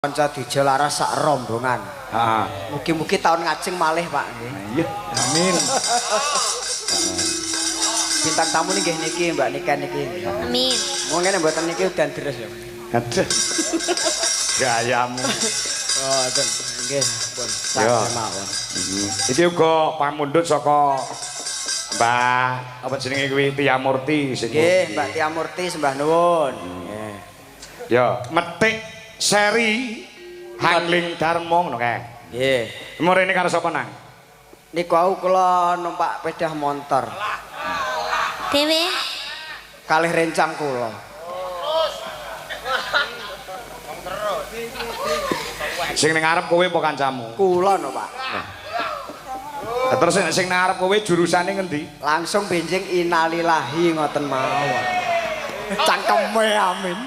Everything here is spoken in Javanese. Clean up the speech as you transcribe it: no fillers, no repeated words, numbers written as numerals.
Kanca Dwijo Laras sak rombongan. Heeh. Mugi-mugi tahun ngajeng malih, Pak, nggih. Iya, amin. Bintang tamu nggih niki Mbak Niken niki. Amin. Mung ngene mboten niki udan deres ya. Aduh. Gayamu. Oh, ngoten. Nggih, pun. Ya. Sak mawon. Iki uga pamundhut saka Mbak apa jenenge kuwi, Tia Murti sing Nggih, Mbak Tia Murti, sembah nuwun. Nggih. Ya, metik seri Hangling Darmo ngono kae. Nggih. Mrene karo sapa nang? Niku wau kula numpak sepeda motor. Dewe. Kalih rencang kula. Sing ning ngarep kowe apa kancamu? Kula no, Pak. Lah terus sing nang ngarep kowe jurusane ngendi? Langsung benjing inalilahi ngoten mawon. Cangkeme amin.